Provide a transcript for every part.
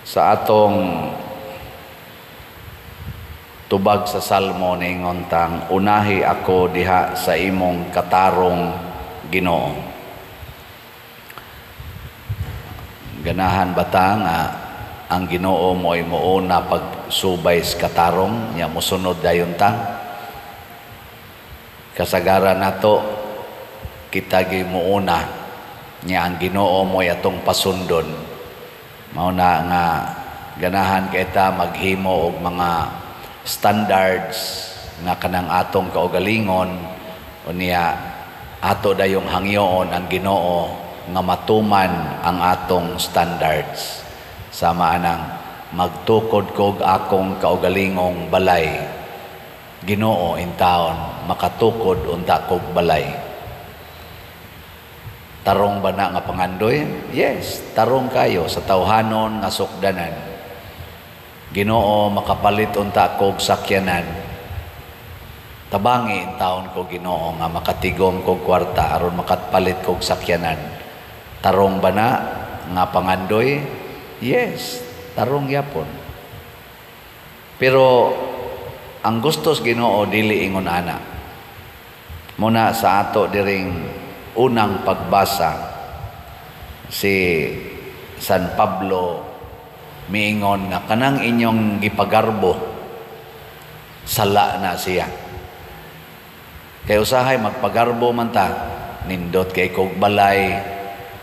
Sa atong tubag sa Salmo, ningon tang, "Unahi ako diha sa imong katarong, Ginoo." Ganahan ba ta nga ang Ginoo mo'y muuna pagsubay sa katarong nya mosunod dayon ta? Kasagaran nato, kita gyud muuna nya ang Ginoo mo'y atong pasundon. Mao na nga ganahan kay ta maghimo og mga standards nga kanang atong kaugalingon, unya ato dayong hangyoon ang Ginoo nga matuman ang atong standards. Sama anang magtukod kog akong kaugalingong balay, Ginoo, intawon makatukod unta kog balay. Tarong ba na nga pangandoy? Yes, tarong kayo sa tawhanon nga sukdanan. Ginoo, makapalit unta kog sakyanan. Tabangi intawon ko, Ginoo, nga makatigom kog kwarta aron makapalit kog sakyanan. Tarong ba na nga pangandoy? Yes, tarong yapon. Pero ang gustos Ginoo dili ingon ana. Muna sa ato diring unang pagbasa, si San Pablo miingon nga kanang inyong gipagarbo, sala na siya. Kay usahay magpagarbo man ta, nindot kay kog balay,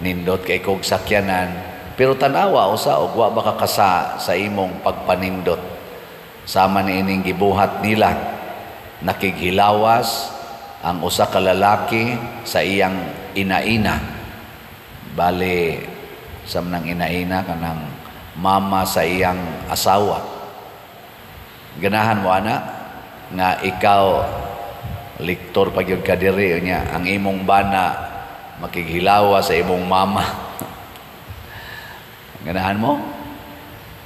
nindot kay kog sakyanan, pero tan-awa usa og wa ba ka kasa sa imong pagpanindot. Sama ni ining gibuhat nila, nakighilawas ang usa ka lalaki sa iyang ina-ina. Bali sa nang ina-ina, kanang mama sa iyang asawa. Ganahan mo ana nga ikaw lektor pa gyud ka diri, nya ang imong bana makighilawa sa imong mama? Ganahan mo?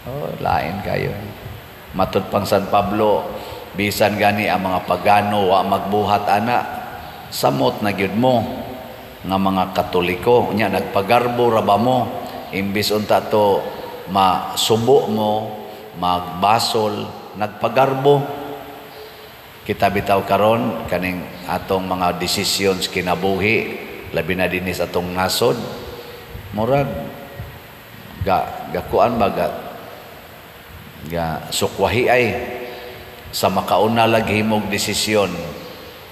Oh, lain kayo. Matud pang San Pablo, bisan gani ang mga pagano wa magbuhat ana, samot na gyud mo nga mga Katoliko. Nya nagpagarbo ra ba mo? Imbis unta to masubo mo, magbasol, nagpagarbo. Kita bitaw karon kaning atong mga decisions kinabuhi, labi na dinhi sa atong nasod, murag ga gakuan ba ga, ga sukwahi ay sa makauna lag himog desisyon.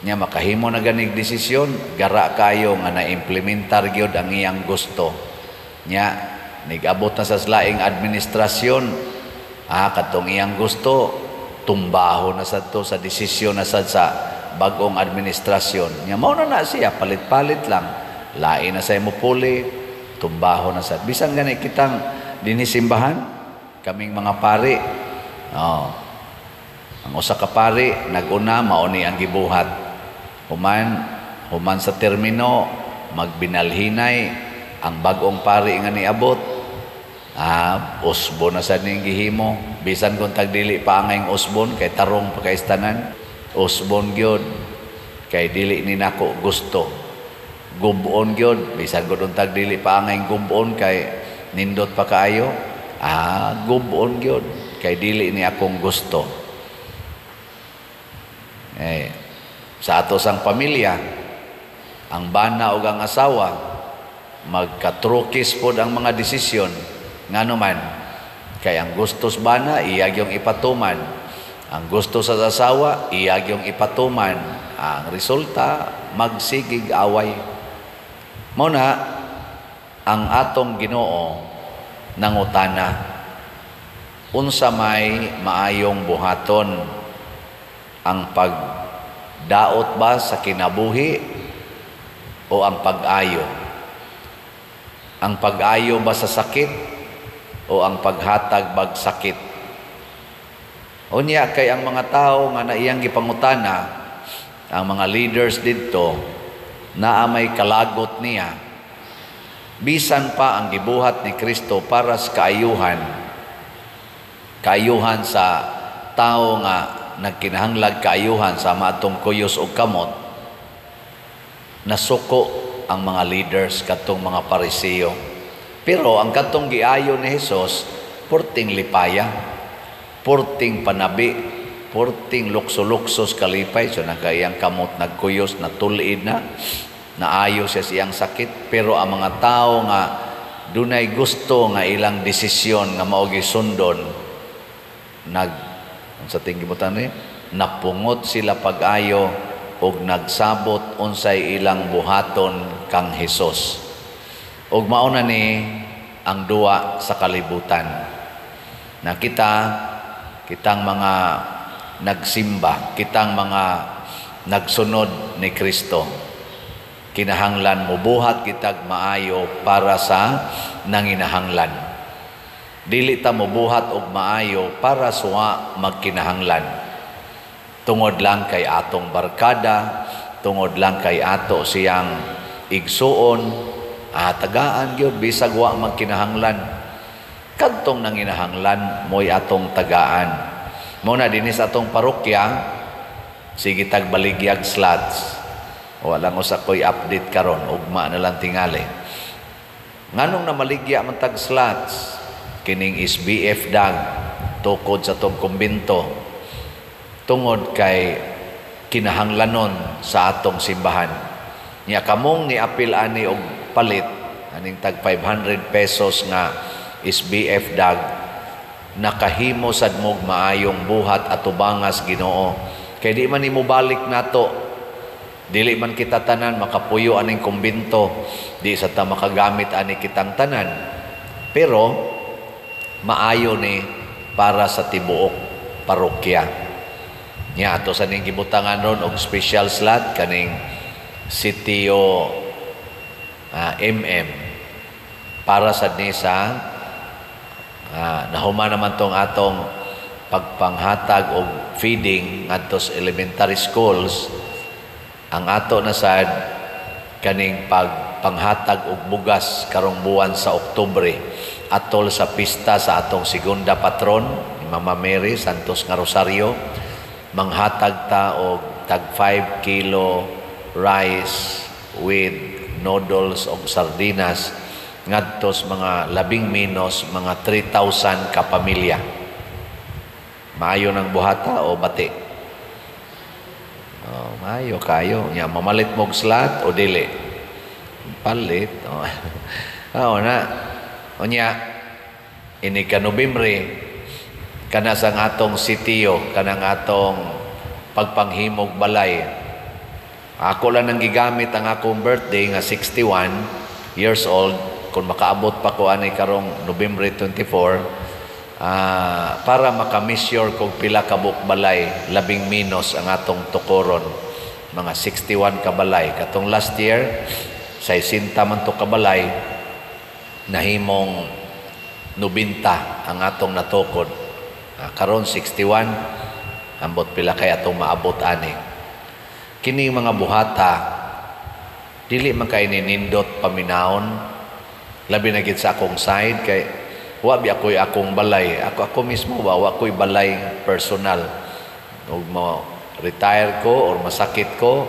Nya makahimo na ganig desisyon, gara kayo nga na-implementar gyud ang iyang gusto. Nya nigabot na sa laing administrasyon, kadtong iyang gusto tumbaho na sad to sa desisyon na sad sa bag-ong administrasyon. Nya mao na na siya, palit-palit lang, lain na sa imo puli, tumbaho na sad. Bisan gani kitang dinhi simbahan, kaming mga pari, oh, ang usa ka pari naguna, mao ni ang gibuhat. Human sa termino, magbinalhinay ang bag-ong pari nga niabot, usbon na sad ning gihimo. Bisan kung tagdili pa angay usbon kay tarong pa kay tanan, usbon gyud kay dili ni nako gusto. Gubon gyud, bisan kung tagdili pa angay gubon kay nindot pa kaayo, gubon gyud kay dili ni akong gusto. Sa ato sang pamilya, ang bana ug ang asawa magkatrukis pod ang mga desisyon. Ngano man, kay ang gustos bana iya gyung ipatuman, ang gusto sa asawa iya gyung ipatuman. Ang resulta, magsigig away. Mao na ang atong Ginoo nangutana, unsa may maayong buhaton, ang pagdaot ba sa kinabuhi o ang pag-ayo? Ang pag-ayo ba sa sakit o ang paghatag bag sakit? Unya kay ang mga tao nga naiyang gipangutana, ang mga leaders didto, naa may kalagot niya. Bisan pa ang gibuhat ni Kristo para sa kaayuhan, kaayuhan sa tao nga nagkinahanglag kaayuhan sa atong kuyos og kamot, nasuko ang mga leaders katong mga Pariseo. Pero ang katong giayo ni Hesus Porting lipaya, porting panabi, porting lukso-luksos kalipay. So nakaiyang kamot nagkuyos, natulid na, naayo siya siyang sakit. Pero ang mga tao nga dunay gusto nga ilang desisyon nga mao sundon, nag sa tinggi mo tani, napungot sila pag-ayo og nagsabot unsay ilang buhaton kang Hesus. Og mao na ni ang duwa sa kalibutan. Na kita, kitang mga nagsimba, kitang mga nagsunod ni Kristo, kinahanglan mubuhat kitag maayo para sa nanginahanglan. Dili ta mubuhat og maayo para suwa magkinahanglan. Tungod lang kay atong barkada, tungod lang kay ato siyang igsuon, tagaan gyud bisag wa magkinahanglan. Kadtong nanginahanglan mo'y atong tagaan. Mo na dinis atong parokya, sige tag baligyag slots. Wala lang usa ko'y update karon, ugma na lang tingali. Nganong namaligya man tag slots? Kining SBF dag tukod sa tong kumbinto, tungod kay kinahanglanon sa atong simbahan. Nya kamong niapil ani og palit aning tag 500 pesos nga SBF dag, nakahimo sad mog maayong buhat atubangas Ginoo. Kay di man nimo balik nato, dili man kita tanan makapuyo aning kumbinto, di sa ta makagamit ani kitang tanan, pero maayo ni para sa tibuok parokya. Nya ato sa ning gibutangan ron og special slot kaning sitio MM para sad ni sa nahuman naman tong atong pagpanghatag og feeding ngadto sa elementary schools. Ang ato na sad kaning pagpanghatag og bugas karong buwan sa Oktubre atol sa pista sa atong segunda patron ni Mama Mary Santos nga Rosario, manghatag ta og tag 5 kilo rice with noodles og sardinas ngadto sa mga labing menos mga 3,000 ka pamilya. Maayo ng buhata o bati? Oh, maayo kayo. Nya mamalit mog slot o dili? Palit. Oh. Oo na. Unya ini ka Nobyembre kana sa atong sitio, kanang atong pagpanghimog balay. Ako lang nang gigamit ang akong birthday nga 61 years old, kung makaabot pa ko ani karong Nobyembre 24, para maka-measure kog pila ka buok balay labing menos ang atong tukoron, mga 61 ka balay. Katong last year 60 man to ka balay, nahimong 90 ang atong natukod. Karon 61, ambot pila kay atong maabot ani. Kini mga buhata dili man kay ninindot paminawon, labi na gid sa akong side kay wa bi ako'y akong balay. Ako mismo ba wa ko'y balay personal. Ug mo retire ko or masakit ko,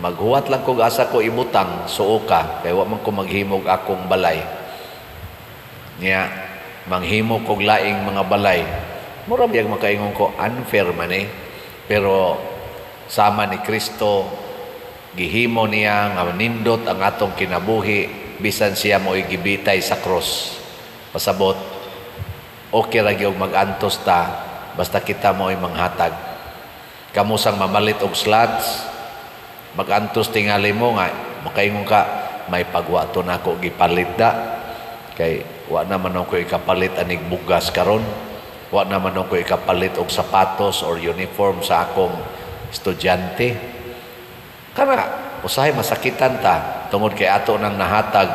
maghuwat lang kog asa ko ibutang suo ka kay wa man ko maghimog akong balay. Nya manghimo kog laing mga balay. Mura biyag makaingon ko unfair man eh. Pero sama ni Kristo, gihimo niya nga nindot ang atong kinabuhi bisan siya mo'y gibitay sa cross. Pasabot, okay ra gyud mag-antos ta basta kita mo'y manghatag. Kamo sang mamalit og slots, mag-antos tingali mo nga makaingon ka may pagwa to nako gipalit da kay wa naman ako ikapalit anig bugas karon, wa naman ako ikapalit og sapatos or uniform sa akong estudyante. Kana usahay masakitan ta tungod kay ato nang nahatag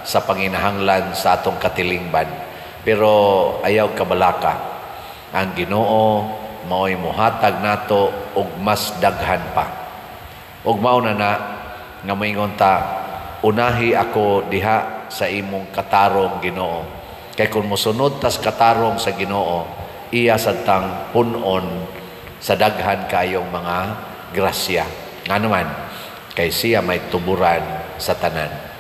sa panginahanglan sa atong katilingban. Pero ayaw kabalaka, ang Ginoo mao'y mohatag nato og mas daghan pa. Og mao na na nga moingon ta, unahi ako diha sa imong katarong, Ginoo. Kay kung mosunod tas katarong sa Ginoo, iya sad tang pun-on sa daghan kayong mga grasya. Ngano man, kay siya may tuburan sa tanan.